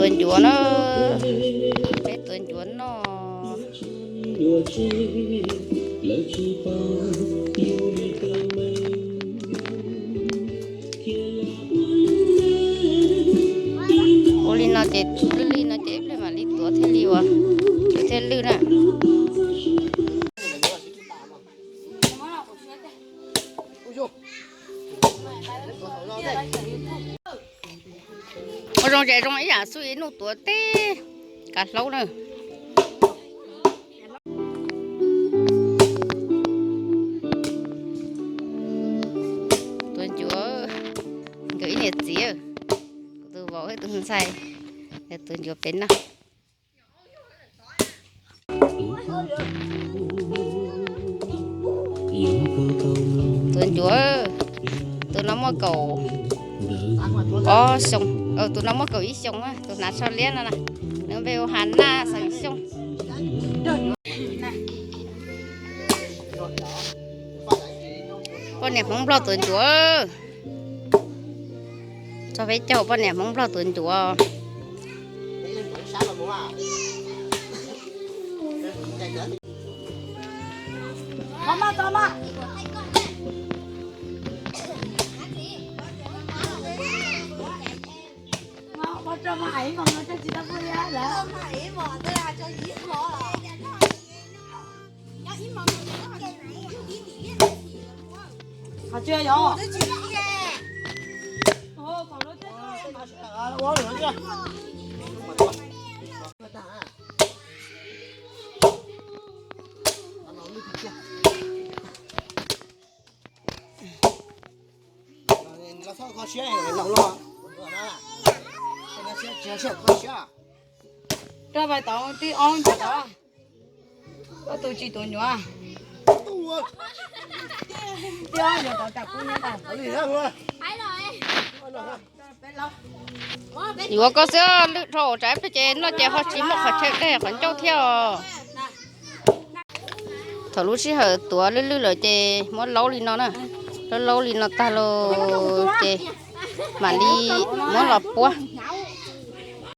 Tuav ncuav na, peb tuav ncuav noj. Ua li no ces lwj li no ces ib pliag mam li tuav thiaj li ua, thiaj lwj na. Ua zoo ces zoo ib yam xwb, ib hnub tuav teb kav hlaub na. Tuav ncuav, nkawd ib niam txiv, tus vauv thiab tus ntxhais, nkawd tuav ncuav pem no. Tuav ncuav, tus no muaj kaum ob xyoo, tus no muaj kaum ib xyoo, tus hnav tsho liab no na, nws npe hu Has Naj Xeem Xyooj. Poj niam Hmoob Nplog tuav ncuav. Txog peb caug poj niam Hmoob Nplog tuav ncuav. Rau pais tau tib ob ntawd, ob tug tsis tuav ncuav. Tib ob ntawd tau tam kub nyob tas. Yuav koj xwb, lwj dhau tsam ib pliag ces noj ces ho tsis muaj qhov chaw dej qhov ncauj thiab os. Thaum lub sij hawm tuav lwj lwj lawm ces muab laub li no na, laub laub li no tag los ces mam li muab los puab.